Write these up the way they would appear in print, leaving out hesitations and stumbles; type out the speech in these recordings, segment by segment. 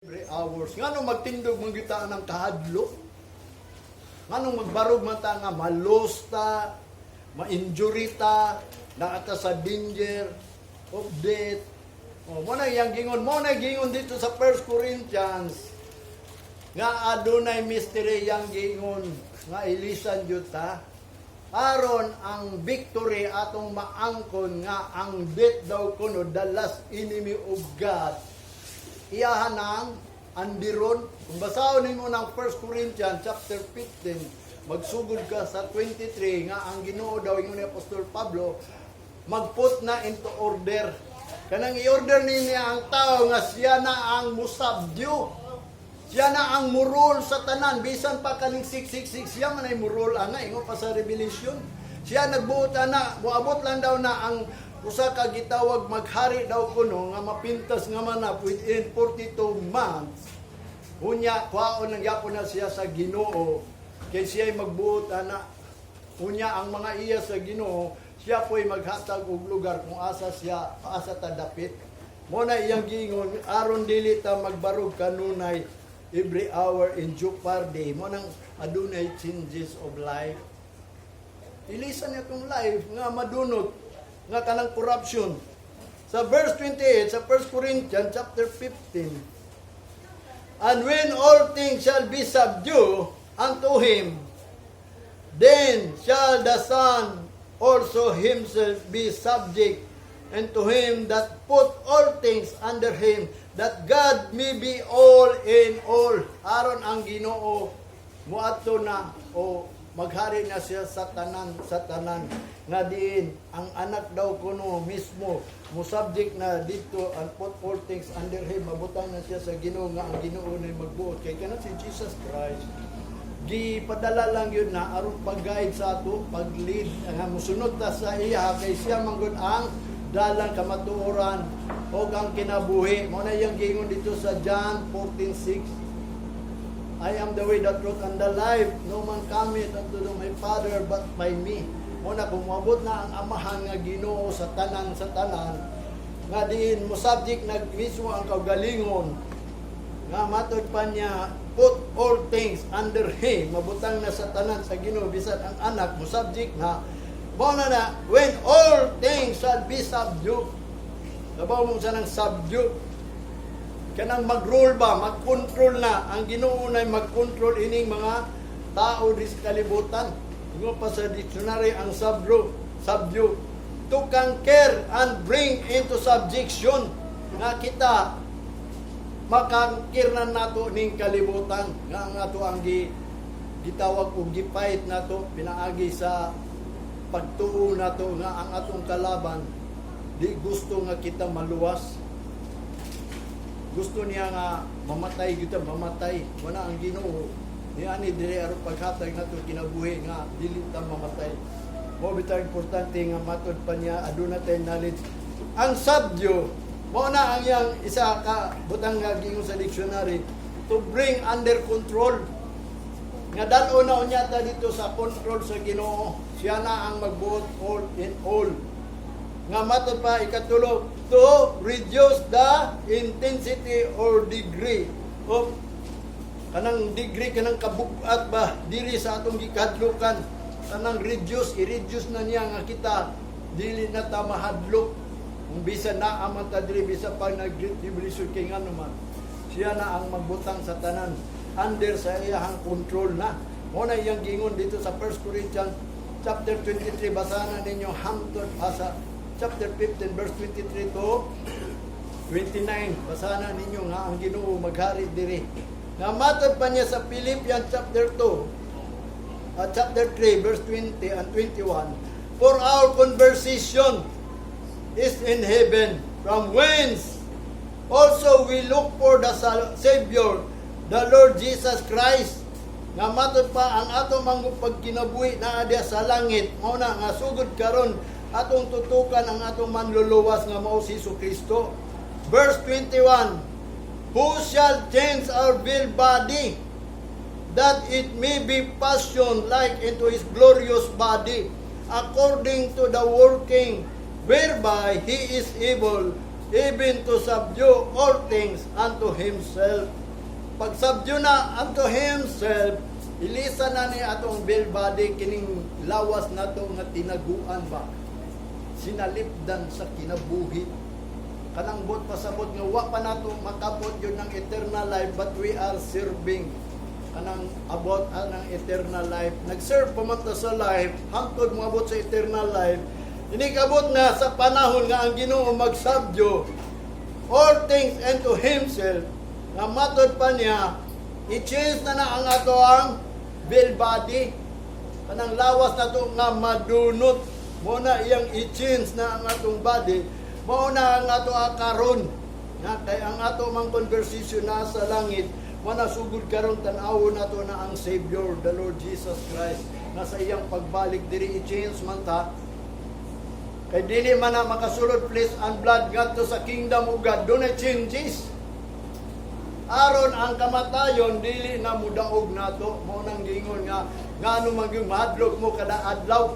Every hours. Ngano magtindog man kita ng kahadlok? Nganong magbarog man ta nga ma-lost ta, ma-injury ta, naa ta sa danger of death? Oh, mo na iyang gingon, mo na gingon dito sa 1 Corinthians nga adunay mystery yang gingon nga ilisan jud ta aron ang victory atong maangkon nga ang death daw kuno, the last enemy of God, iyahan ang andiron. Kung basahon nimo ng 1 Corinthians chapter 15, magsugod ka sa 23, nga ang Ginoo daw, ingon ni Apostol Pablo, magput na into order, kanang i-order niya ang tao nga siya na ang musubdue. Siya na ang mu-rule sa tanan. Bisan pa kaning 666, siya man ay mu-rule ana. Ingon pa sa Revelation. Siya nagbuot ana. Muabot lang daw na ang usa ka gitawag maghari daw kuno nga mapintas nga manap within 42 months. Unya, kwaon lang yapon na siya sa Ginoo. Kay siya ay magbuot ana. Unya, ang mga iya sa Ginoo, siya po'y maghatag og lugar kung asa siya, asa ta dapit. Mo na iyang giingon aron dili ta magbarog kanunay every hour in jeopardy. Mo nang adunay changes of life. Ilisan niya itong life nga madunot nga kanang corruption. Sa verse 28 sa 1 Corinthians chapter 15, "And when all things shall be subdued unto him, then shall the Son also himself be subject unto him that put all things under him, that God may be all in all." Aron ang Ginoo muadto na o maghari na siya sa tanan nga diin ang anak daw kuno mismo mo subject na dito and put all things under him, mabutang na siya sa Ginoo nga ang Ginoo na magbuot kay kana si Jesus Christ, gipadala lang yun na aron pag-guide sa ato, pag-lead nga musunod ta sa iya kay siya manggod ang dalang, kamatuoran o ang kinabuhi. Mo na iyang giingon dito sa John 14:6, "I am the way, the truth, and the life. No man cometh unto my Father but by me." Mo na kung moabot na ang Amahan nga Ginoo sa tanan, nga diin mo subject na mismo ang kaugalingon, nga matod pa niya, put all things under him, mabutang na sa tanan sa Ginoo, bisan ang anak mo subject na. Mo na na, when all things shall be subdued. Kabaw mo sa nang subdue? Kanang mag-rule ba, mag-control na. Ang Ginoo na mag-control ining mga tao di sa kalibutan. Ingon pa sa dictionary ang subdue, to conquer and bring into subjection, nga kita ma-conquer na nato ning kalibutan nga ang ato ang gitawag og gi-fight nato pinaagi sa pagtuo nato nga ang atong kalaban di gusto nga kita maluwas. Gusto niya nga mamatay kita, mamatay. Wala ang Ginoo ni ani diri aron paghatag nato kinabuhi nga dili ta mamatay. Mo bitaw importante nga matod pa niya aduna tay knowledge. Ang subdue, mo na ang iyang isa ka butang nga giingon sa dictionary, to bring under control, nga dal-on na unya ta dito sa control sa Ginoo. Siya na ang magbuot all in all. Nga matod pa ikatulo, to reduce the intensity or degree of, kanang degree, kanang kabugat ba diri sa atong gikadlukan. Kanang reduce, i-reduce na niya nga kita dili na ta mahadlok kung bisan naa man ta diri, bisa pa nag Great Tribulation, kay ngano man siya na ang magbutang sa tanan under sa iyahang control na. Mo na iyang gingon dito sa 1 Corinthians chapter 23, basahan na ninyo hangtod sa chapter 15 verse 23 to 29. Basahan na ninyo nga ang Ginoo maghari diri. Nga matod pa niya sa Philippians chapter 2, chapter 3 verse 20 and 21, "For our conversation is in heaven, from whence also we look for the Savior, the Lord Jesus Christ." Nga matod pa ang ato mang pagkinabuhi naa diya sa langit. Mao na nga sugod karon atong tutukan ang atong manluluwas nga mao si Kristo. Verse 21, "Who shall change our vile body, that it may be fashioned like into his glorious body, according to the working whereby he is able even to subdue all things unto himself. Pag subdue na unto himself, ilisa na ni atong vile body, kining lawas nato nga tinaguan ba, sinalipdan sa kinabuhi. Kanang buot pasabot nga wa pa nato makabot yun ng eternal life, but we are serving kanang abot ng eternal life. Nag-serve pa man ta sa life hangtod moabot sa eternal life. Inikabot na sa panahon nga ang Ginoo mag-subdue all things unto himself, nga matod pa niya, i-change na na ang ato ang vile body, kanang lawas nato nga madunot. Mo na iyang i-change na ang atong body. Mao na ang ato karon nga kay ang ato mang conversation na sa langit. Mo na sugod karon, tan-awon nato na ang Savior, the Lord Jesus Christ, nga sa iyang pagbalik diri i-change man ta, kay dili man na makasulod flesh and blood ngadto sa kingdom of God. Dunay changes aron ang kamatayon dili na mudaog nato. Mo nang gingon nga ngano man gyud mahadlok mo kada adlaw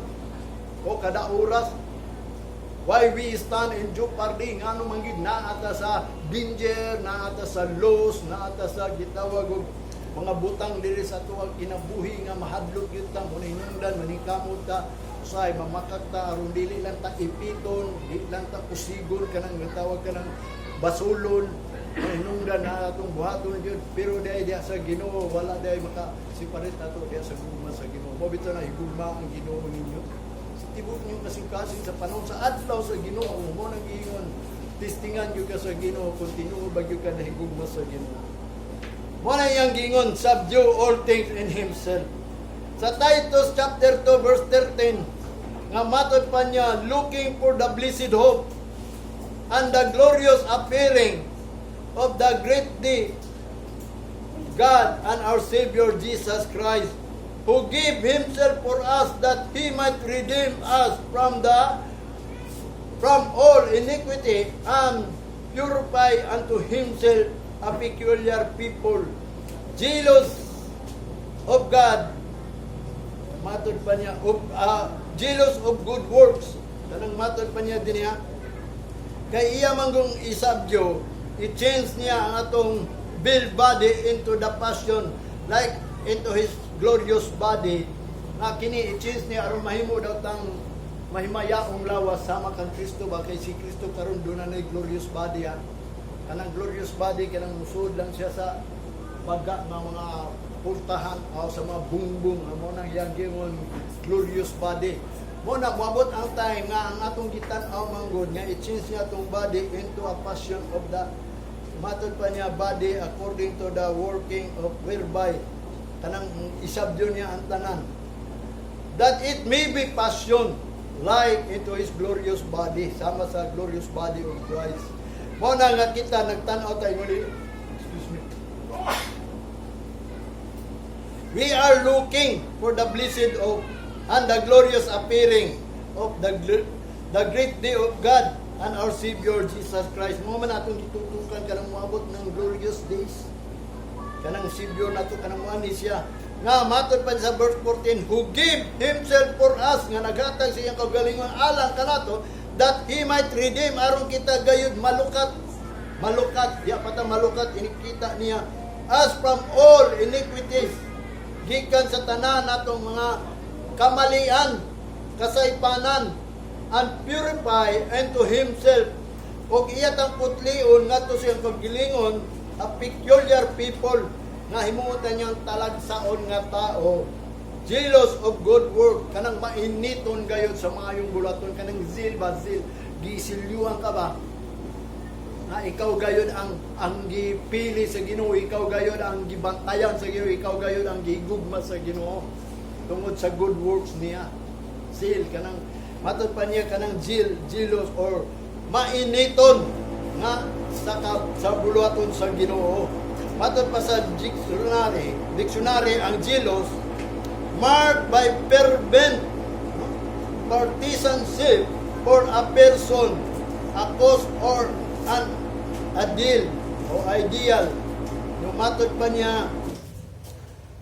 o kada oras? Why we stand in jeopardy? Ngano man gyud naa ta sa danger, naa ta sa loss, naa ta sa gitawag og mga butang diri sa atuang kinabuhi nga mahadlok gyud ta, mo hinungdan maningkamot ta, usahay mamakak ta aron dili lang ta ipiton, di lang ta kusigon, kanang gitawag kanang basulon. Hinungdan na atong buhaton gyud, pero diay diya sa Ginoo wala diay maka separate nato diya sa gugma sa Ginoo. Mo bitaw na higugma ang Ginoo ninyo sa tibok ninyong kasing-kasing sa panahon sa adlaw sa Ginoo. Mo nang giingon, testingan gyud ka sa Ginoo kung tinuod ba gyud ka nahigugma sa Ginoo. Mo na iyang giingon, subdue all things in himself. Sa Titus chapter 2 verse 13, nga matod pa niya, looking for the blessed hope and the glorious appearing of the great day God and our Savior Jesus Christ, who gave himself for us that he might redeem us from all iniquity and purify unto himself a peculiar people, jealous of God. Matod pa niya, of, jealous of good works. Kanang matod pa niya din niya, kay iya manggong i-subdue, i-change niya ang atong vile body into the passion like into his glorious body, nga kini i-change niya aron mahimo daw tang mahimayaong lawas sama kang Kristo ba, kay si Kristo karon duna na glorious body ha. Kanang glorious body, kanang musud lang siya sa baga nga mga pultahan o sa mga bungbong. Mo nang iyang gingon glorious body. Mo na moabot ang time nga ang atong gitan-aw manggod nga i-change niya atong body into a passion of the, matod pa niya, body according to the working of whereby kanang isubdue niya ang tanan, that it may be passion like into his glorious body, sama sa glorious body of Christ. Mo na nga kita nagtan-aw tayo muli, excuse me, we are looking for the blessed hope and the glorious appearing of the great day of God and our Savior Jesus Christ. Mo man atong gitutukan kanang moabot ng glorious days. Kanang Savior nato, kanang moani siya. Nga matod pa sa verse 14, who gave himself for us, nga naghatag sa iyang kaugalingon alang kanato, that he might redeem, aron kita gayud malukat, malukat, di pa ta malukat, inikita niya, us from all iniquities, gikan sa tanan natong mga kamalian, kasaypanan, and purify unto himself, og iya tang putlion ngadto sa iyang kaugalingon, a peculiar people, nga himutan niyang talagsaon nga tao, jealous of good work, kanang mainiton gayud sa maayong buluhaton, kanang zeal ba, zeal, gisilyuhan ka ba nga ikaw gayud ang gipili sa Ginoo, ikaw gayud ang gibantayan sa Ginoo, ikaw gayud ang gigugma sa Ginoo tungod sa good works niya. Zeal, kanang matod pa niya kanang zeal, jealous or mainiton nga sa buluhaton sa Ginoo. Matod pa sa dictionary, ang jealous, marked by fervent, no, partisanship for a person, a cause, or an ideal o ideal. Yung matod pa niya,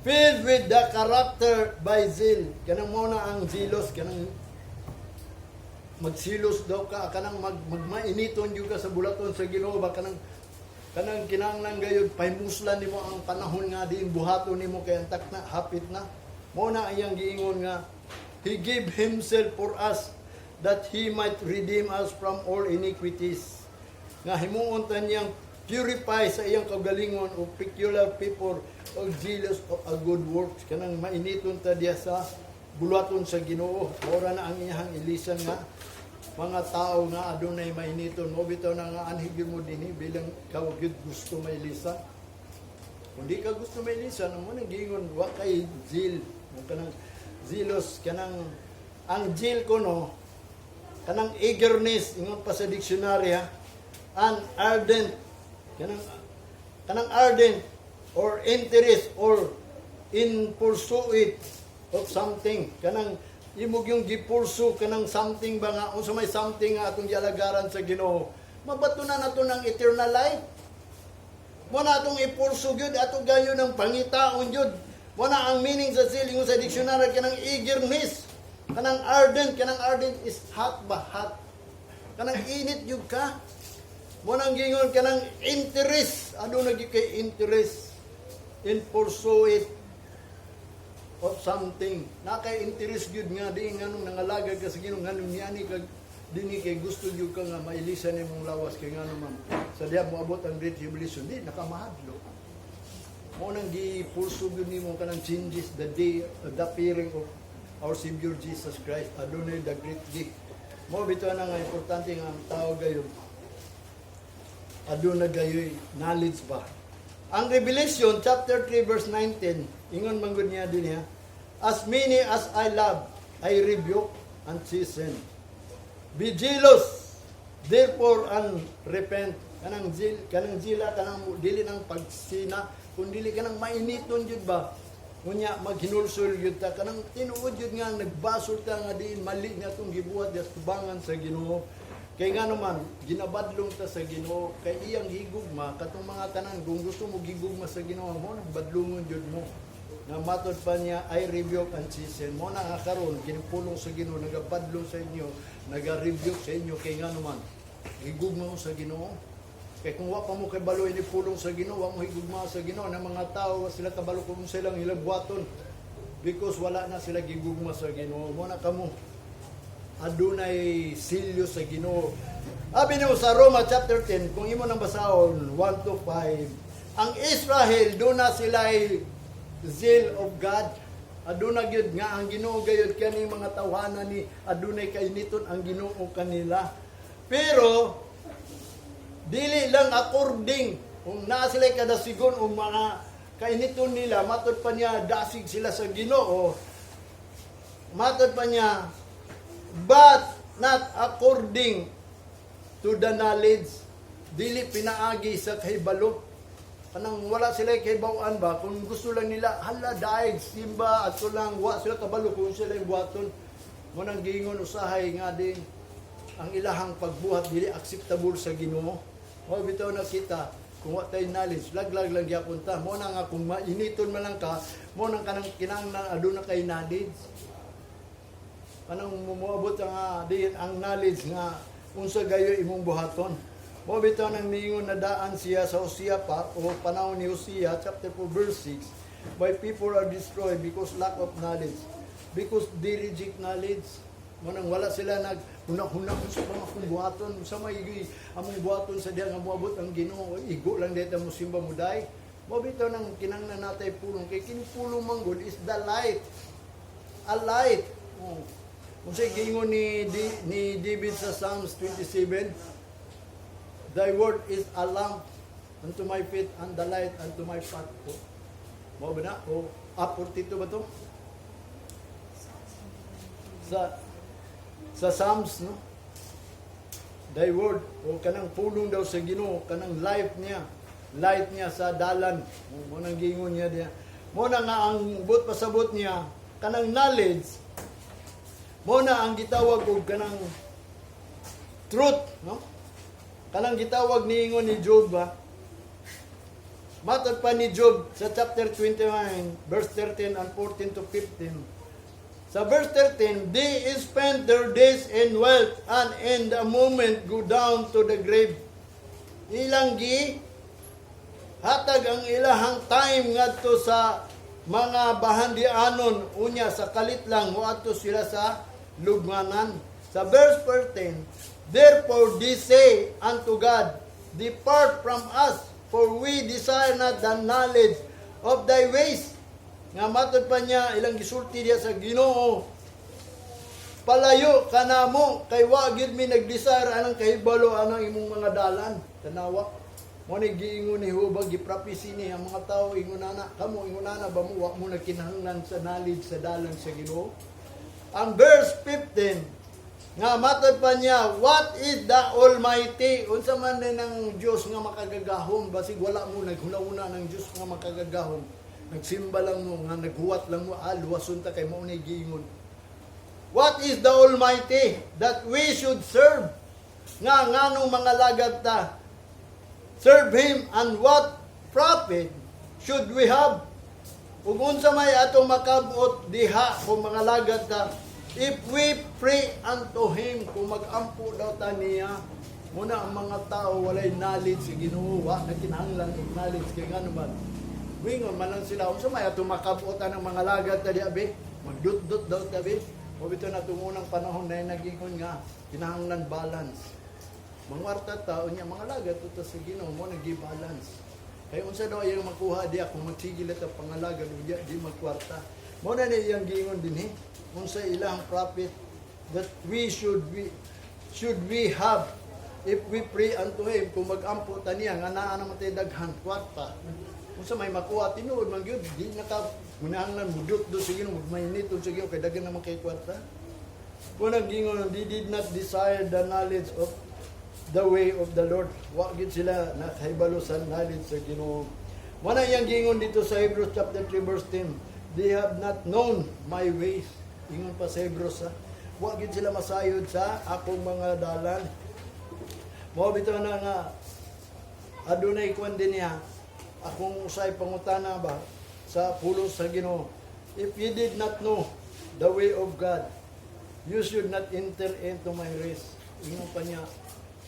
filled with the character by zeal. Kanang mo na ang zealous, kanang Magsilos daw ka, kanang magmainiton gyud ka sa bulaton sa Ginoo ba, kanang kinahanglan gayud pahimuslan nimo ang panahon nga diin buhaton nimo kay antak na, hapit na. Mo na iyang giingon nga he gave himself for us that he might redeem us from all iniquities, nga himuon ta niyang purify sa iyang kaugalingon o peculiar people o zealous of a good works, kanang mainiton ta diya sa buluhaton sa Ginoo. Mora na ang iyang ilisan nga mga tao nga adunay mainiton mo. Bitaw na nga anhi gyud mo dinhi bilang ikaw gyud gusto mailisan. Kung di ka gusto mailisan, mo nang giingon wa kay zeal mo, kanang zealous, kanang ang zeal ko, no, kanang eagerness, ingon pa sa dictionary ha, an ardent, kanang ardent or interest or in pursuit of something, kanang imo yung gi-pursue kanang something ba, nga unsa may something nga atong gialagaran sa Ginoo, mabato na nato ng eternal life. Mo na atong i-pursue gyud, ato gayon ng pangitaon gyud. Mo na ang meaning sa zeal ingon sa dictionary, kanang eagerness, kanang ardent. Kanang ardent is hot ba, hot, kanang init gyud ka. Mo nang gingon kanang interest, aduna gyud kay interest in pursuit of something. Na kay interest gyud nga di nganong nangalagad ka sa Ginoo, nganong niani ka dinhi, kay gusto gyud ka nga mailisan imong lawas, kay ngano man sa diha moabot ang great tribulation, di nakamahadlo. Mo nang gi-pursue gyud nimo kanang changes the day the appearing of our Savior Jesus Christ, adunay the great day. Mo bitaw na nga importante nga ang tao gayon aduna gayoy knowledge ba. Ang Revelation chapter 3 verse 19, ingon man gud niya din niya, "As many as I love, I rebuke and chasten. Be jealous, therefore, and repent." Kanang zeal, kanang zila, kanang dili nang pagsina, kun dili kanang mainiton jud ba. Unya maghinulsol jud ta, kanang tinuod jud nga nagbasol ta nga diin mali nga atong gibuhat diya sa tubangan sa Ginoo. Kay nga naman, ginabadlong ta sa Ginoo kay iyang gigugma katong mga tanan. Kung gusto mo gigugma sa Ginoo mo, nang badlongon jud mo. Nga matod pa niya, "I rebuke and chasten." Mo na nga karon ginipulong sa Ginoo, nagabadlong sa inyo, naga-rebuke sa inyo, kay nga naman gigugma mo sa Ginoo. Kay kung wa pa mo kabalo ini pulong sa Ginoo, wa mo higugma sa Ginoo. Ng mga tao, wa sila kabalo kung silang ilang buhaton because wala na sila gigugma sa Ginoo. Mo na kamo adunay silyo sa Ginoo. Abi nimo sa Roma chapter 10, kung imo nang basahon 1 to 5, ang Israel duna sila zeal of God. Aduna gyud nga ang Ginoo gayud kani mga tawhana ni adunay kainiton ang Ginoo kanila. Pero dili lang according kung naa sila kadasigon o mga kainiton nila, matod pa niya dasig sila sa Ginoo. Matod pa niya, "but not according to the knowledge." Dili pinaagi sa kahibalo. Kanang wala sila kahibaw-an ba, kung gusto lang nila, hala, daig, simba, at lang, wa sila kabalo kung sila yung buhaton. Mo nang giingon usahay nga din, ang ilahang pagbuhat dili acceptable sa Ginoo. Mo bitaw na kita, kung wa tay knowledge, laglag lang gyapon ta. Mo na nga kung mainiton man lang ka, mo nang kanang kinahanglan aduna kay knowledge, kanang muabot ang di ang knowledge nga unsa gayo imong buhaton. Mo bitaw nang miingon na daan siya sa Hosea pa o panahon ni Hosea chapter 4 verse 6, "My people are destroyed because lack of knowledge." Because they reject knowledge. Mo nang wala sila nag huna-huna unsa pa akong buhaton, unsa may among buhaton sa diha nga moabot ang Ginoo, igo lang dito mo simba mo day. Mo bitaw nang kinahanglan natay pulong, kay kini pulong man gud is the light. A light. Oh. Kung sa giingon ni David sa Psalms 27, "Thy word is a lamp unto my feet and the light unto my path." Oh. Mo ba na? O, 42 ba to? Sa Psalms, no? Thy word, o kanang pulong daw sa Ginoo, kanang life niya, light niya sa dalan. Mo nang giingon niya diya. Mo na nga ang but pasabot niya, kanang knowledge, mo na ang gitawag og kanang truth, no? Kanang gitawag niingon ni Job ba? Matod pa ni Job sa chapter 29, verse 13 and 14 to 15. Sa verse 13, "They spend their days in wealth and in the moment go down to the grave." Ilang gi hatag ang ilahang time ngadto sa mga bahandianon, unya sa kalit lang moadto sila sa lugmanan. Sa verse 14, "Therefore they say unto God, 'Depart from us, for we desire not the knowledge of thy ways.'" Nga matod pa niya, ilang gisulti diya sa Ginoo, "Palayo ka namo kay wa gyud mi nag-desire anang kahibalo anang imong mga dalan." Tanawa. Mo ni giingon ni Jehova, gi-prophesy ni ang mga tao ingon ana, kamo ingon ana ba mo, wa mo nagkinahanglan sa knowledge sa dalan sa Ginoo. Ang verse 15, nga matod pa niya, "What is the Almighty?" Unsa man din ang Dios nga makagagahom? Basig wala mo naghuna-huna ng Dios nga makagagahom. Nagsimba lang mo, nga naghuwat lang mo, ah, luwason ta kay mao ni giingon. "What is the Almighty that we should serve?" Nga nganong mga lagad ta? "Serve Him, and what profit should we have?" Ug unsa may atong makabot diha kung mga lagad ta? "If we pray unto Him," kung mag-ampo daw ta niya. Muna ang mga tao walay knowledge sa Ginoo, wa na kinahanglan og knowledge kay ngano man, wingon man lang sila, unsa may atong makabot ang mga lagad ta diha be? Magdut-dut daw ta be? O bitaw na unang panahon na nagingon nga kinahanglan balance. Mangwarta ta, unya mga lagad ta sa Ginoo mo nagi-balance. Kay unsa daw iyang makuha diya kung magsigil ta pangalagad unya di magkwarta? Mo na ni iyang giingon dinhi. Unsa ilang profit that we should we have if we pray unto Him? Kung magampo ta niya nga naa naman tay daghan kwarta, unsa may makuha? Tinuod man gyud, di na ka munahanglan mudot do sa Ginoo, magmainit sa Ginoo kay daghan naman kay kwarta. Kung naggingon, "They did not desire the knowledge of the way of the Lord." Wa gyud sila nakahibalo sa knowledge sa Ginoo. Mao na iyang gingon dito sa Hebrews chapter 3 verse 10. "They have not known my ways." Ingon pa sa Hebrews ha. Wa gyud sila masayod sa akong mga dalan. Mao bitaw na nga adunay kwan din niya akong usay pangutana ba sa pulos sa Ginoo. "If you did not know the way of God, you should not enter into my rest." Ingon pa niya,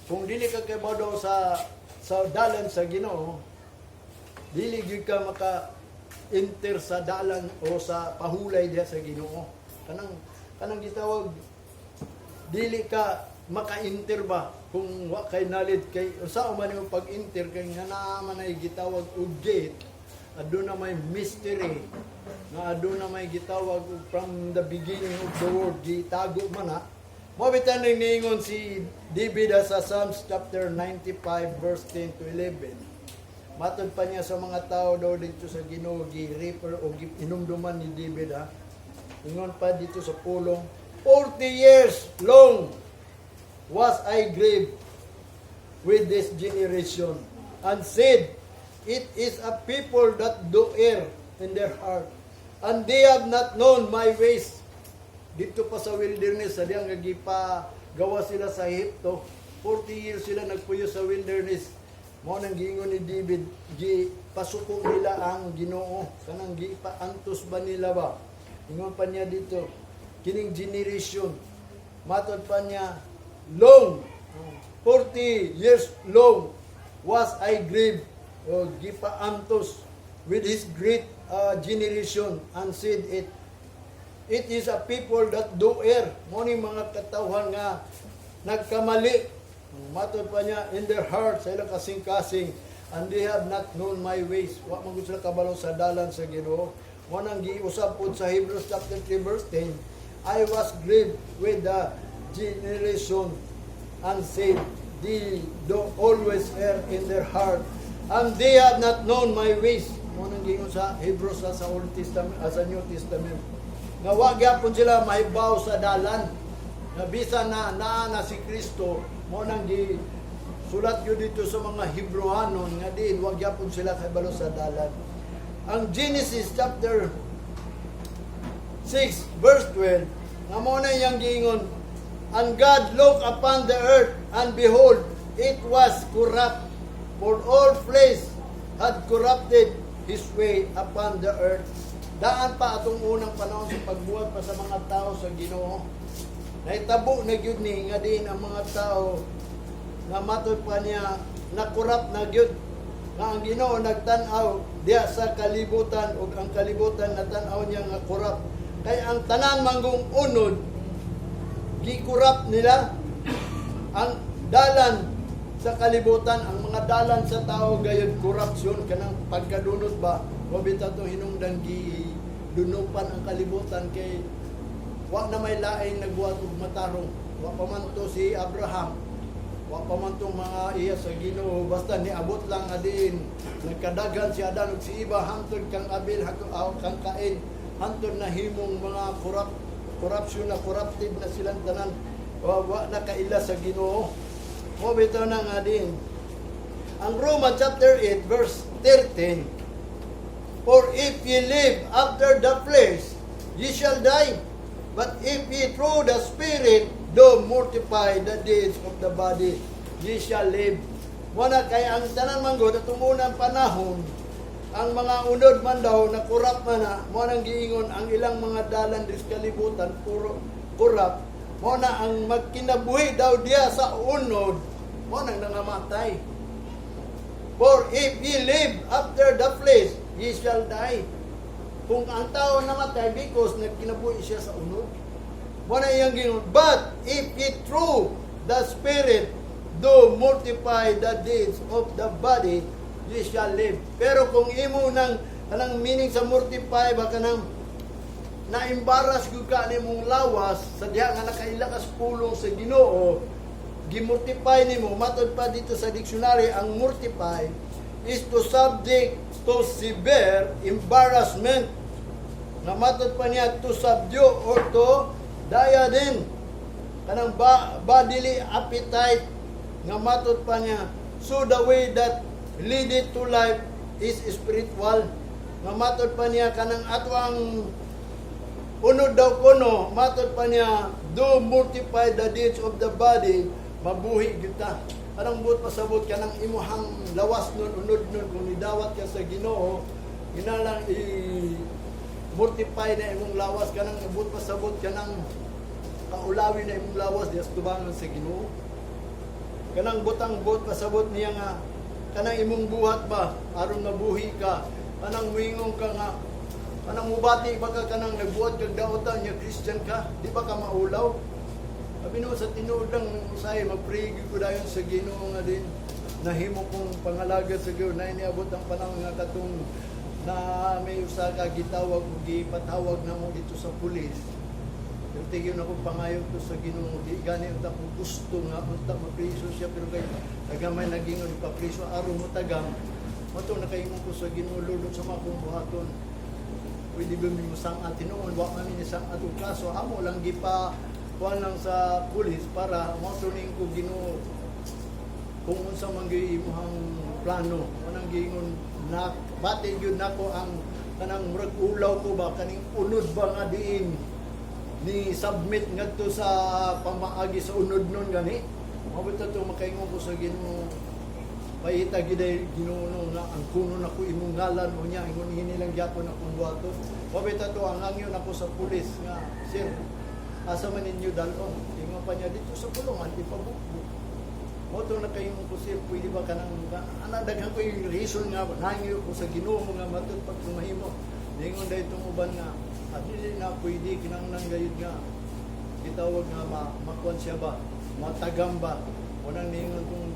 kung dili ka kabalo sa dalan sa Ginoo, dili gyud ka maka enter sa dalan o sa pahulay diha sa Ginoo. Kanang gitawag dili ka maka-enter ba kung wa kay knowledge, kay usa man yung pag-enter kay nga naa man ay gitawag og gate, aduna may mystery nga aduna may gitawag og from the beginning of the world gitago man na. Mo bitan ning niingon si David sa Psalms chapter 95 verse 10 to 11. Matod pa niya sa mga tao daw dito sa Ginoo, gi-refer o inumduman ni David ha. Ingon pa dito sa pulong, "40 years long was I grieved with this generation and said, 'It is a people that do err in their heart, and they have not known my ways.'" Dito pa sa wilderness, sa diyang gipa gawa sila sa Ehipto, 40 years sila nagpuyo sa wilderness. Mao nang giingon ni David, gi pasuko nila ang Ginoo, kanang gipaantos ba nila ba? Ingon pa niya dito, kining generation, matod pa niya, long, 40 years long was I grieved, o gipaantos with his great generation and said it is a people that do err. Mo ni mga katawhan nga nagkamali. Matod pa niya, in their hearts, sa ilang kasing-kasing, and they have not known my ways. Wa man gud sila kabalo sa dalan sa Ginoo. Mo nang giusab pod sa Hebrews chapter 3 verse 10, "I was grieved with the generation and said, 'They do always err in their heart, and they have not known my ways.'" Mo nang giingon sa Hebrews sa Old Testament, sa New Testament. Nga wa gyapon sila mahibaw sa dalan. Nga bisan na naa na si Kristo, mo nang gi sulat yun dito sa mga Hebrehanon nga diin wa gyapon sila kahibalo sa dalan. Ang Genesis chapter 6 verse 12 nga mo na iyang giingon, "And God looked upon the earth, and behold, it was corrupt, for all flesh had corrupted his way upon the earth." Daan pa atong unang panahon sa pagbuhat pa sa mga tao sa Ginoo. Nahitabo na gyud ni nga diin ang mga tao nga matod pa niya nakurap na gyud nga ang Ginoo nagtan-aw diha sa kalibutan ug ang kalibutan natan-aw niya nga kurap kay ang tanan manggong unod, gikurap nila ang dalan sa kalibutan. Ang mga dalan sa tao gayud korupsyon, kanang pagkadunot ba. Wa bitaw to hinungdan gi dunupan ang kalibutan kay wa na may laing nagbuhat og matarong. Wa pa man to si Abraham, wa pa man tong mga iya sa Ginoo. Basta niabot lang adiin nagkadaghan si Adan ug si Eva hangtod kang Abel, hangtod kang Cain, hangtod nahimong mga corruption na, corrupted na silang tanan. Wa na kaila sa Ginoo. Mo bitaw na nga din ang Roma chapter 8 verse 13: "For if ye live after the flesh, ye shall die. But if ye through the Spirit do mortify the deeds of the body, ye shall live." Wala kay ang tanan manggod atong unang panahon, ang mga unod man daw na kurap man na, mo nang giingon ang ilang mga dalan dis kalibutan puro kurap, mo na ang magkinabuhi daw diya sa unod, mo nang nangamatay. "For if ye live after the flesh, ye shall die." Kung ang tao namatay because nagkinabuhi siya sa unod. Mo na iyang gingon, "But if ye through the Spirit do mortify the deeds of the body, ye shall live." Pero kung imo nang kanang meaning sa mortify ba, kanang na-embarrass gyud ka nimong lawas sa diha nga nakaila ka sa pulong sa Ginoo, gimortify nimo. Matod pa dito sa dictionary, ang mortify is to subject to severe embarrassment. Na matod pa niya, to subdue or to diadem, kanang bodily appetite. Nga matod pa niya, so the way that leadeth to life is spiritual. Nga matod pa niya, kanang atwang unod daw kuno, matod pa niya, do mortify the deeds of the body, mabuhi gyud ta. Kanang buot pasabot, kanang imuhang lawas nun, unod nun, kung nidawat ka sa Ginoo, ginalang i mortify na imong lawas, kanang buot pasabot, kanang kaulawi na imong lawas diya sa tubangan sa Ginoo. Kanang butang buot pasabot niya nga kanang imong buhat ba aron mabuhi ka, kanang muingon ka nga kanang mubati ba ka, kanang nagbuhat kag daotan niya, Christian ka, di ba ka maulaw? Abi no sa tinuod lang usahay magpray gyud ko dayon sa Ginoo nga din nahimo kong pangalagad sa Ginoo na iniabot ang panahon nga katong na may usa ka gitawag ug gipatawag namo dito sa pulis. Pero tigyon ako pangayo ko sa Ginoo, di gani unta ko gusto nga unta mapriso siya, pero kay tagamay nagingon ipapriso aron mo tagam. Mato nakaingon ko sa Ginoo, "Lord, sa mga akong buhaton, pwede ba mi musang-at?" Tinuon wa man mi nisang-at og kaso, amo lang gipa kuan lang sa pulis para mo ning ko, "Ginoo, kung unsa man gyud imong plano." Anang giingon na bati gyud nako ang kanang murag ulaw ko ba, kaning unod ba nga diin ni submit ngadto sa pamaagi sa unod nun. Gani mao to makaingon ko sa Ginoo, "Paita gid ay Ginoo no nga ang kuno nako imong ngalan o niya ingon ini lang gyapon akong buhaton." Mao to ang angyon ako sa pulis nga, "Sir, asa man ninyo dalon?" Ingon pa niya, "Dito sa pulungan, ipabukbuk." Mo to nakaingon ko, "Sir, pwede ba kanang ana daghan ko yung reason nga nangyo ko sa Ginoo nga matud pag mahimo." Ningon dahil itong uban nga at dili na pwede, kinahanglan gayud nga gitawag nga makuan siya ba, matagam ba. Unang ningon kung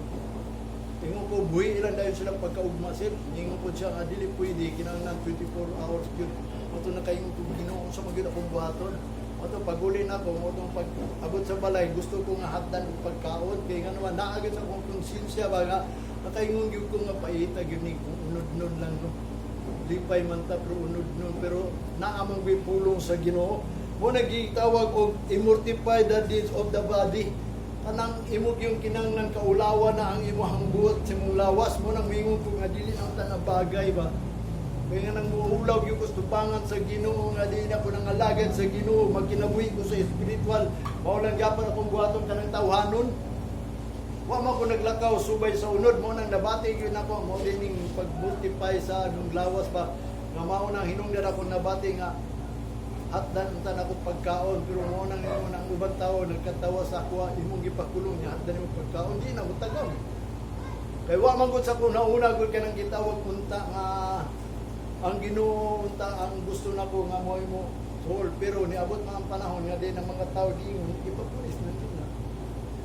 ingon ko, "Buhi ilan dahil sila pagkaugma, sir." Ningon ko siya nga dili pwede, kinahanglan 24 hours gyud. Mo to nakaingon ko, "Ginoo, sa magyud akong buhaton?" Mo to paguli na ako, mo to pag abot sa balay, gusto ko nga hatdan og pagkaon kay nga naman naagad sa akong konsensya ba nga nakaingon gyud ko nga paita gyud ni kung unod-nun lang no. Lipay man ta pero unod nun, pero naamang gyud pulong sa Ginoo mo nagitawag og i-mortify the deeds of the body, kanang imo yung kinanglan kaulawan na ang imong buhat sa imong lawas. Mo nang mingon ko nga dili ang tanang bagay ba, kaya nga nang muulaw yung kustupangan sa Ginoo nga di na ko nangalagad sa Ginoo, magkinabuhi ko sa spiritual, mao lang gyapon akong buhaton, kanang tawhanon. Wa man ko naglakaw subay sa unod. Mo nang nabati gyud nako, mo din ning pag-mortify sa anong lawas ba. Nga mao nang hinungdan ako nabati nga hatdan unta nako pagkaon, pero mao nang ingon ang ubang tao, nagkatawa sa ako, imong gipakulong niya hatdan imong pagkaon, di na mo tagam. Kay wa man gud sa una-una gud kanang gitawag unta nga ang Ginoo unta ang gusto nako nga mo mo soul, pero niabot man ang panahon nga di ng mga tao giingon ipapulis na din na.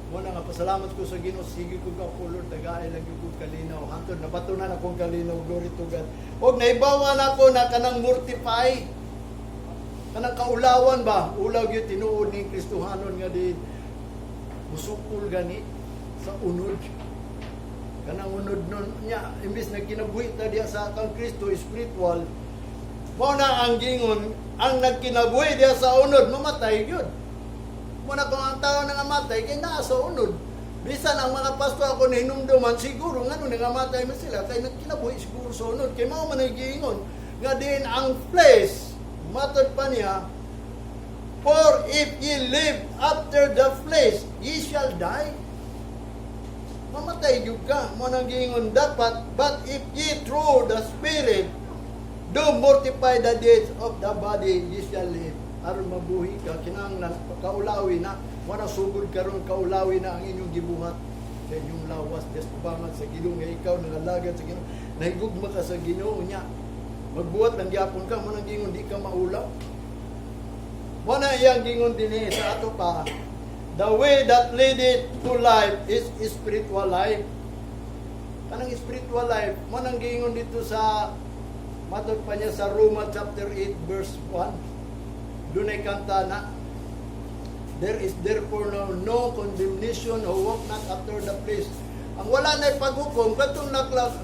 Mo na nga pasalamat ko sa Ginoo, sige ko ka po, Lord, tagaay lang gyud ko kalinaw hantod nabatunan akong kalinaw. Glory to God. Og naibawan ako na kanang mortify, kanang kaulawan ba, ulaw gyud tinuod ning Kristohanon nga di musukol gani sa unod, kanang unod nun niya, imbis na kinabuhi ta diya sa kang Kristo spiritual. Mao na ang gingon, ang nagkinabuhi diya sa unod mamatay gyud. Mao na kung ang tao nangamatay kay naa sa unod. Bisan ang mga pastor, ako nahinumduman siguro ngano nangamatay man sila, kay nagkinabuhi siguro sa unod, kay mao man ay giingon nga din ang flesh. Matod pa niya, "For if ye live after the flesh, ye shall die." Mamatay gyud ka. Mo nang giingon dapat, "But if ye through the Spirit do mortify the deeds of the body, ye shall live." Aron mabuhi ka, kinahanglan kaulawi na. Wala sugod karon, kaulawi na ang inyong gibuhat sa inyong lawas. Des tubangan sa Ginoo nga ikaw nangalagad sa Ginoo. Nahigugma ka sa Ginoo niya. Magbuhat lang gyapon ka, mo nang giingon di ka maulaw. Mo na iyang gingon dinhi sa ato pa, the way that leadeth to life is spiritual life. Kanang spiritual life, mo nang giingon dito sa matod pa niya sa Roma chapter 8 verse 1. Dunay kanta na, "There is therefore now no condemnation who walk not after the flesh." Ang wala na paghukom katong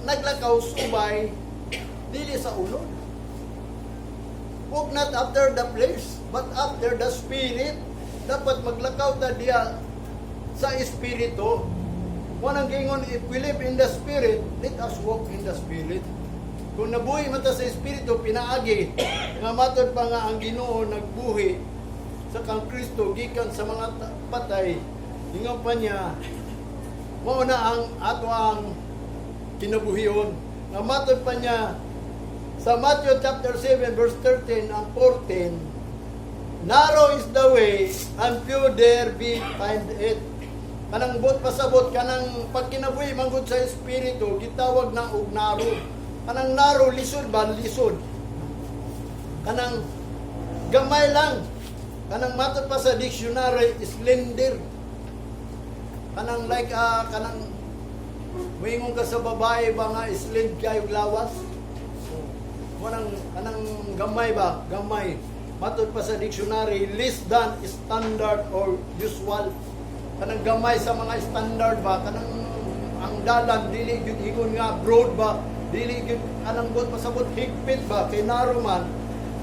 naglakaw subay dili sa unod. Walk not after the flesh, but after the Spirit. Dapat maglakaw ta diya sa Espiritu. Mo nang giingon, if we live in the Spirit, let us walk in the Spirit. Kung nabuhi man ta sa Espiritu, pinaagi, nga matod pa nga ang Ginoo nagbuhi sa kang Kristo gikan sa mga patay, ingon pa niya, mao na ang ato ang kinabuhion. Nga matod pa niya sa Matthew chapter 7 verse 13 and 14, "Narrow is the way and few there be find it." Kanang buot pasabot, kanang pagkinabuhi manggod sa Espiritu, gitawag na og narrow. Kanang narrow, lisod ba? Lisod. Kanang gamay lang. Kanang matod pa sa dictionary, slender. Kanang like, kanang moingon ka sa babae ba nga slender kayo lawas? Kanang kanang gamay ba? Gamay. Matod pa sa dictionary, less than standard or usual. Kanang gamay sa mga standard ba? Kanang ang dalan dili gyud ingon nga broad ba? Dili gyud kanang buot pasabot higpit ba? Kay narrow man.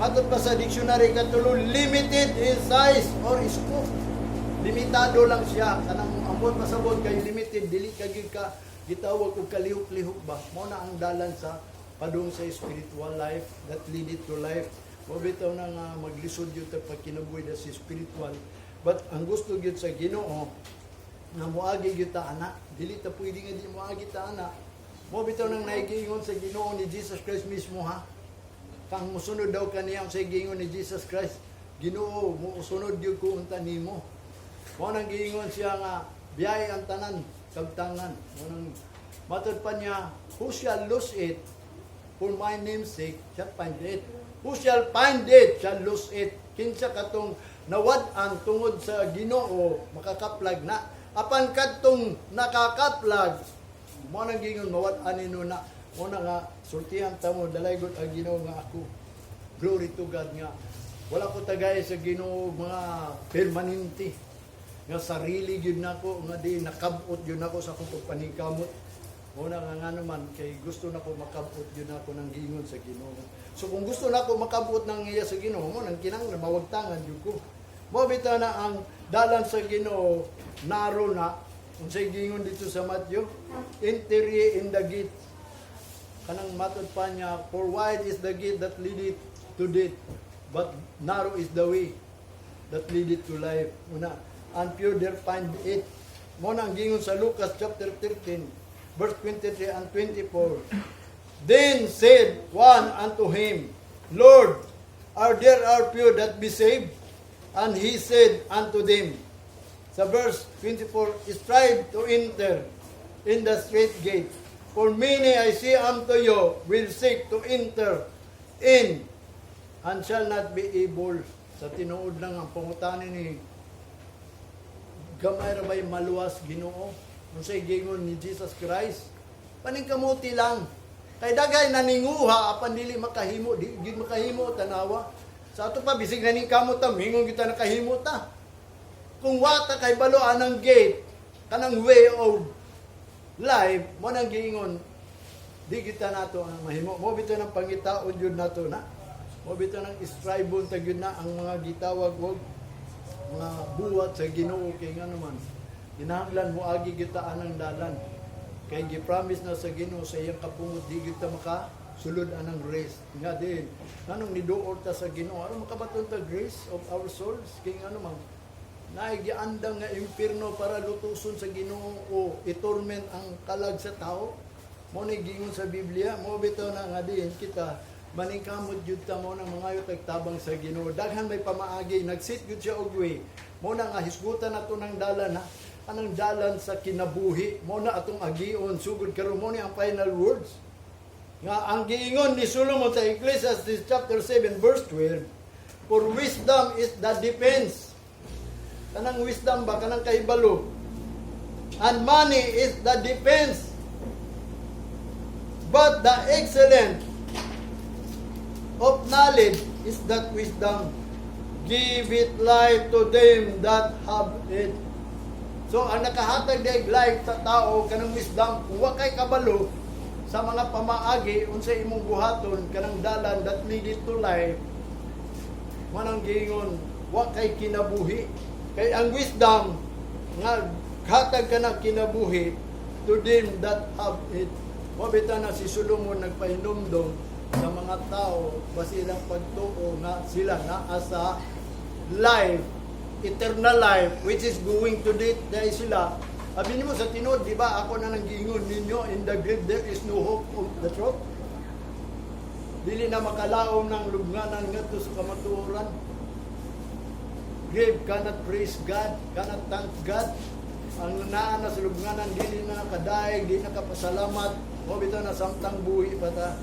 Matod pa sa dictionary katulo, limited in size or scope. Limitado lang siya. Kanang ang buot pasabot kay limited, dili ka gyud ka gitawag og kalihok-lihok ba? Mao na ang dalan sa padung sa spiritual life that lead it to life. Mo bitaw na nga maglisod gyud ta pagkinabuhi sa spiritual. But ang gusto gyud sa Ginoo nga moagi gyud ta ana, dili ta pwede nga di moagi ta ana. Mo bitaw nang nagiingon sa Ginoo ni Jesus Christ mismo ha. Kang musunod daw kaniya sa giingon ni Jesus Christ, "Ginoo, musunod gyud ko unta nimo." Mo nang giingon siya nga biyahe ang tanan kabtangan. Mo nang matod pa niya, "Who shall lose it for my name's sake shall find it. Who shall find it shall lose it." Kinsa katong nawad-an tungod sa Ginoo, makakaplag na. Apan kadtong nakakaplag, mo nang giingon mawad-an nino na. Mo na nga sultihan ta mo, dalay gud ang Ginoo nga ako. Glory to God nga wala ko tagay sa Ginoo mga permanente nga sarili gyud nako nga di nakabot gyud nako sa akong pagpaningkamot. Mo na nga nga naman kay gusto nako makabot gyud nako ng giingon sa Ginoo. So kung gusto nako makabot ng iya sa Ginoo, mo nang kinahanglan mawagtangan gyud ko. Mo bitaw na ang dalan sa Ginoo narrow na. Unsay giingon dito sa Matthew? "Enter ye in the gate." Kanang matod pa niya, "For wide is the gate that leadeth to death, but narrow is the way that leadeth to life." Una, and few there find it. Mo na ang gingon sa Lucas chapter 13, verse 23 and 24. Then said one unto him, "Lord, are there are few that be saved?" And he said unto them, sa verse 24, "Strive to enter in the strait gate. For many, I say unto you, will seek to enter in and shall not be able." Sa tinuod lang ang pangutana ni, gamay ra ba'y maluwas, Ginoo? Unsay giingon ni Jesus Christ? Paningkamuti lang. Kay daghay naninguha apan dili makahimo, di gid makahimo, tanawa. Sa ato pa bisig naningkamot ta, mingon kita nakahimo ta. Kung wa ta kahibalo anang gate, kanang way of life, mo nang giingon, di kita nato ang mahimo. Mo bitaw nang pangitaon jud nato na. Mo bitaw nang strive ta gyud na ang mga gitawag og mga buhat sa Ginoo, kay nga naman kinahanglan mo agi kita anang dalan. Kay gi-promise na sa Ginoo sa iyang kapungot, di kita maka sulod anang grace. Nga din, nganong niduol ta sa Ginoo aron makabaton ta grace of our souls, kay nga naman naay giandam nga impierno para lutuson sa Ginoo o itorment ang kalag sa tao. Mo ni giingon sa Biblia. Mo bitaw na nga diin kita maningkamot jud ta, mo nang mangayo tag tabang sa Ginoo. Daghan may pamaagi, nagsit jud siya og way. Mo na nga hisgutan nato ng dalan, ha, anang dalan sa kinabuhi. Mo na atong agion sugod karon. Mo ni ang final words nga ang giingon ni Solomon sa Ecclesiastes chapter 7 verse 12, "For wisdom is the defense," kanang wisdom ba, kanang kahibalo, "and money is the defense, but the excellent of knowledge is that wisdom give it life to them that have it." So ang nakahatag og life sa tao kanang wisdom. Kung wa kay kabalo sa mga pamaagi unsa imong buhaton, kanang dalan that lead to life, manang giingon wa kay kinabuhi. Kay ang wisdom nga hatag ka na kinabuhi to them that have it. Mo bitaw na si Solomon nagpahinumdom sa mga tao ba silang pagtuo nga sila naa sa life, eternal life, which is going to death dahil sila. Abi nimo sa tinuod, di ba ako na nang giingon ninyo, in the grave there is no hope of the truth. Dili na makalaom ng lubnganan ngadto sa kamatuoran. Grave cannot praise God, cannot thank God. Ang naa na sa lubnganan, dili na kadaig, dili na kapasalamat. Mo bitaw na samtang buhi pa ta.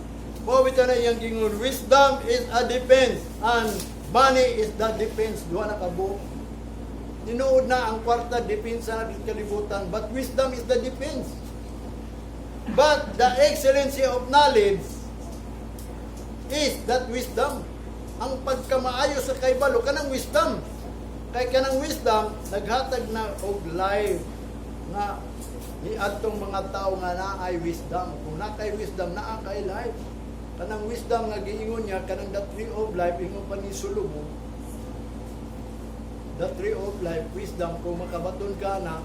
Mo bitaw na iyang gingon, wisdom is a defense and money is the defense. Duha na kabuok. Tinuod na ang kwarta depensa na kalibutan, but wisdom is the defense. But the excellency of knowledge is that wisdom. Ang pagkamaayo sa kaibalo kanang wisdom. Kay kanang wisdom naghatag na og life nga ni adtong mga tao nga naay wisdom. Kung naa kay wisdom, naa kay life. Kanang wisdom nga giingon niya, kanang the tree of life, ingon pa ni Solomon, the tree of life, wisdom, kung makabaton ka na,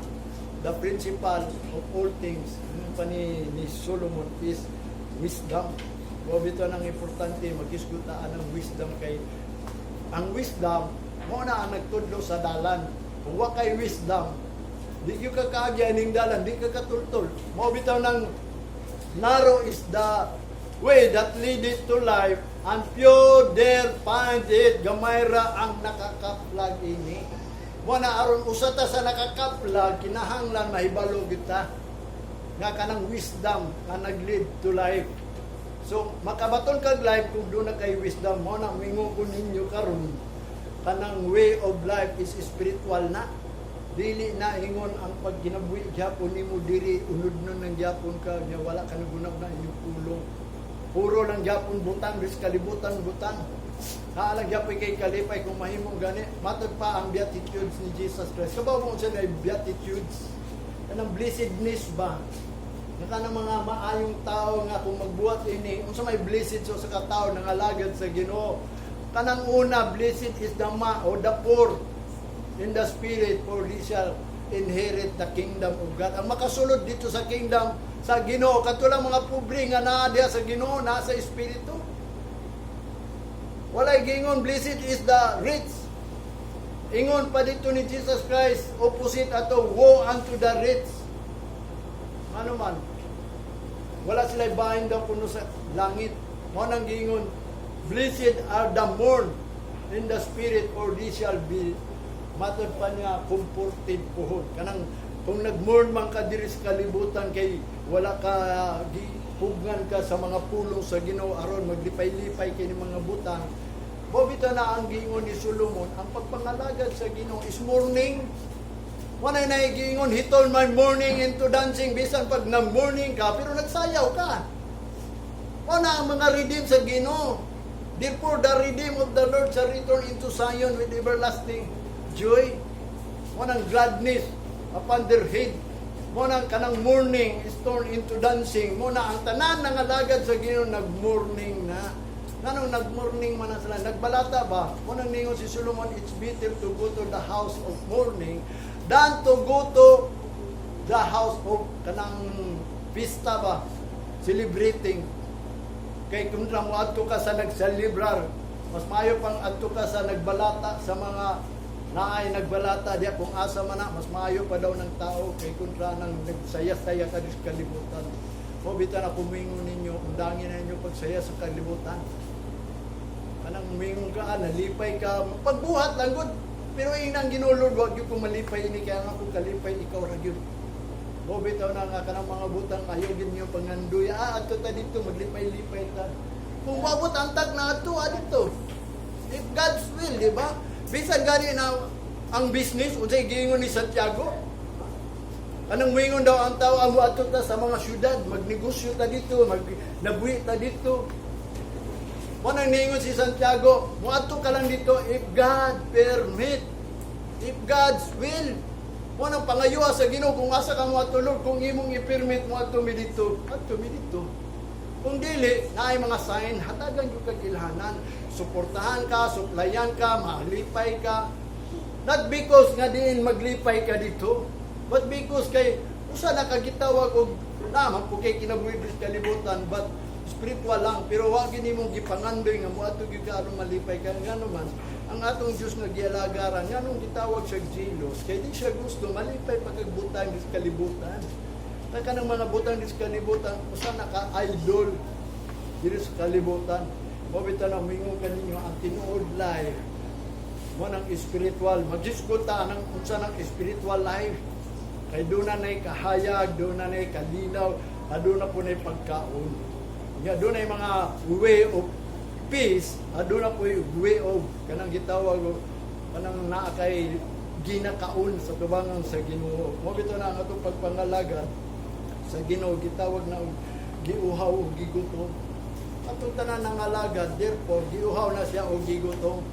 the principal of all things, ingon pa ni Solomon, is wisdom. Mo bitaw nang importante maghisgutaan ang wisdom, kay ang wisdom mo na ang nagtudlo sa dalan. Kung wa kay wisdom, di gyud ka kaagi aning dalan, di ka katultol. Mo bitaw nang narrow is the way that leadeth to life and few there find it. Gamay ra ang nakakaplag ini. Mo na aron usa ta sa nakakaplag, kinahanglan mahibalo kita nga kanang wisdom nga nag-lead to life. So makabaton kag life kung duna kay wisdom. Mo na mingon ko ninyo karon, kanang way of life is spiritual na. Dili na ingon ang pagkinabuhi gyapon nimo diri, unod nun ng gyapon ka nya wala ka nagunab na inyong pulong. Puro lang gyapon butang dis kalibutan butang. Naa lang gyapon kay kalipay kung mahimong gani. Matod pa ang Beatitudes ni Jesus Christ. Kabaw mo unsa na Beatitudes? Kanang blessedness ba? Nga kanang mga maayong tao nga kung magbuhat ini, unsa may blessed sa usa ka tawo nangalagad sa Ginoo? Kanang una, blessed is the ma o the poor in the spirit, for they shall inherit the kingdom of God. Ang makasulod dito sa kingdom sa Ginoo, kato lang mga pobre nga naa diha sa Ginoo, naa sa espiritu. Walay giingon blessed is the rich. Ingon pa dito ni Jesus Christ, opposite ato, woe unto the rich. Ano man? Wala sila bahin daw kuno sa langit. Mao nang giingon, "Blessed are the mourn in the spirit, for they shall be," matod pa niya, "comforted puhon." Kanang kung nagmourn man ka diri sa kalibutan kay wala ka gipugnan ka sa mga pulong sa Ginoo aron maglipay-lipay kini mga butang. Mao bitaw na ang giingon ni Solomon, ang pagpangalagad sa Ginoo is mourning. Wala na giingon, "He turned my mourning into dancing." Bisan pag na-mourning ka, pero nagsayaw ka. Mao na ang mga redeem sa Ginoo. "Therefore, the redeem of the Lord shall return into Zion with everlasting joy." Mao nang gladness upon their head. Mao nang kanang mourning is turned into dancing. Mao na ang tanan nga alagad sa Ginoo nag-mourning na. Nganong nag-mourning man na sila? Nagbalata ba? Mao nang ningon si Solomon, "It's better to go to the house of mourning than to go to the house of kanang pista ba, celebrating." Kay kung mo adto ka sa nagselebrar, mas maayo pang adto ka sa nagbalata, sa mga naay nagbalata diya kung asa man na, mas maayo pa daw ng tao kay kontra nang nagsaya-saya ka sa kalibutan. Mao bitaw na kumingon ninyo, undangin na ninyo pagsaya sa kalibutan. Kanang umingon ka, nalipay ka, pagbuhat lang gud. Pero inang Ginoo, "Lord, wag gyud ko malipay ini kaya nga kung kalipay ikaw ra gyud." Mao bitaw na nga kanang mga butang ayaw gyud niyo pangandoy. Ah, adto ta dito, maglipay-lipay ta. Kung moabot ang tag na adto, ah, dito. If God's will, di ba? Bisan gani na ang business, unsay giingon ni Santiago? Anong muingon daw ang tao, amo adto ta sa mga syudad, magnegosyo ta dito, mag nabuhi ta dito. Mo nang niingon si Santiago, moadto ka lang dito if God permit. If God's will. Mo nang pangayuha sa Ginoo kung asa ka moadto, "Lord, kung imong i-permit moadto mi dito, adto mi dito." Kung dili, naay mga sign, hatagan gyud kag ilhanan. Suportahan ka, suplayan ka, malipay ka. Not because nga diin maglipay ka dito, but because kay usa na kagitawag og naman po kay kinabuhi sa kalibutan, but spiritual lang, pero wa gini mong gipangandoy nga moadto gyud ka aron malipay ka. Ngano man ang atong Dios nga gialagaran, nganong gitawag siya jealous? Kay di siya gusto malipay pagkagbutang sa kalibutan. Kay kanang mga butang sa kalibutan, usa na ka idol diri sa kalibutan. Mo bitaw na mingon kaninyo, ang tinuod life mo nang spiritual. Magisgot ta nang unsa nang spiritual life kay doon na na'y kahayag, doon na na'y kalinaw, doon na po na'y pagkaon. Nga doon na mga way of peace, doon na po yung way of kanang gitawag og kanang naa kay ginakaon sa tubangan sa Ginoo. Mo bitaw na ang atong pagpangalagad sa Ginoo gitawag na og giuhaw o gigutom. Atong tanan ng alagad, therefore, giuhaw na siya o gigutom.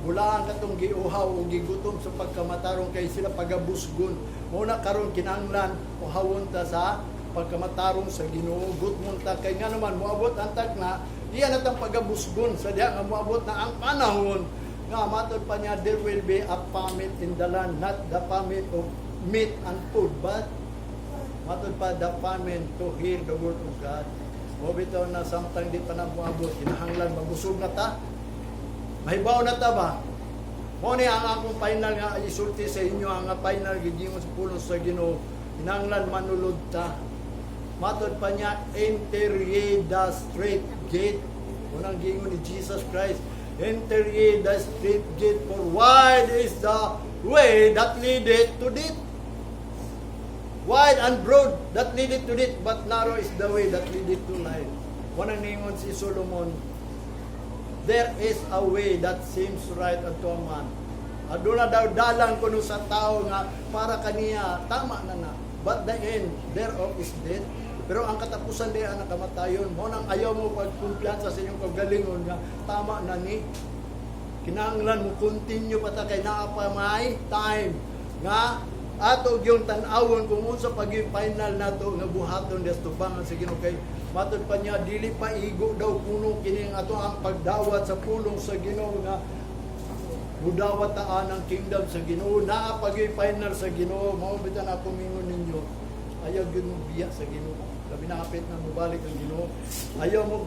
Bulaan katong giuhaw o gigutom sa pagkamatarong kay sila pagabusgon. Muna karon kinahanglan uhawon ta sa pagkamatarong sa Ginoo. Gutmon ta kay nga naman moabot ang tag na iya na tang pagabusgon sa diha nga moabot na ang panahon nga matod pa niya, there will be a famine in the land, not the famine of meat and food, but matod pa, the famine to hear the word of God. Mo bitaw na samtang di pa na moabot, kinahanglan mabusog na ta. Mahibaw na ta ba? Mo ni ang akong final nga isulti sa inyo, ang final gigingon sa pulong sa Ginoo, kinahanglan manulod ta. Matod pa niya, "Enter ye the strait gate." Unang giingon ni Jesus Christ, "Enter ye the strait gate, for wide is the way that leadeth to death." Wide and broad that leadeth to death, but narrow is the way that leadeth to life. Unang ningon si Solomon, "There is a way that seems right unto a man." Aduna daw dalan kuno sa tao nga para kaniya tama na na. "But the end thereof is death." Pero ang katapusan diha ang kamatayon. Mo nang ayaw mo pagkumpiyansa sa inyong kagalingon nga tama na ni. Kinahanglan mo continue pa ta kay naa pa may time nga ato yung tan-awon kung unsa pag final nato nga buhaton des tubangan sa Ginoo. Kay matod pa niya, dili pa igo daw kuno kini ang ato ang pagdawat sa pulong sa Ginoo nga mudawat ta ang kingdom sa Ginoo. Naa pag final sa Ginoo. Mao bitaw na ako mingon ninyo, ayaw gyud mo biya sa Ginoo, labi na hapit na mobalik ang Ginoo. Ayaw mo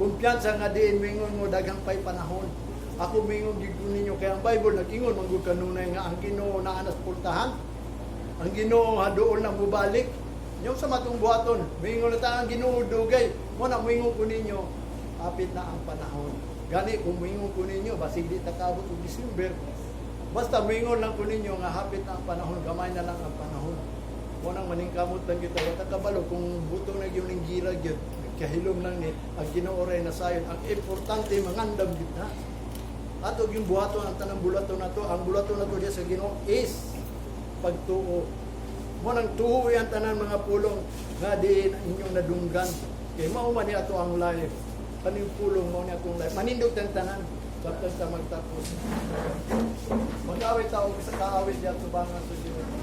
kumpiyansa nga diin mingon mo daghang pay panahon. Ako mingon gyud ko ninyo kay ang Bible nag-ingon man gud kanunay nga ang Ginoo naa nas pultahan, ang Ginoo haduol na mobalik. Yung sa matong buhaton, moingon na ta ang Ginoo dugay. Mo na moingon ko ninyo, hapit na ang panahon. Gani kung moingon ko ninyo, basig di ta kaabot og December. Basta moingon lang ko ninyo nga hapit na ang panahon, gamay na lang ang panahon. Mo nang maningkamot lang kita, wa ta kabalo kung buto na gyud ning gira gyud. Kahilom lang ni ang Ginoo ray nasayon. Ang importante, mangandam gyud na. Ato yung buhaton ang tanang bulaton nato, ang bulaton nato diya sa Ginoo is pagtuo. Mo nang tuo ang tanan mga pulong nga diin inyong nadunggan. Kay mao man ni ato ang life. Kaning pulong mao ni atong life. Manindog tang tanan samtang ta magtapos. Mag-awit ta og sa kaawit diya tubangan sa Ginoo.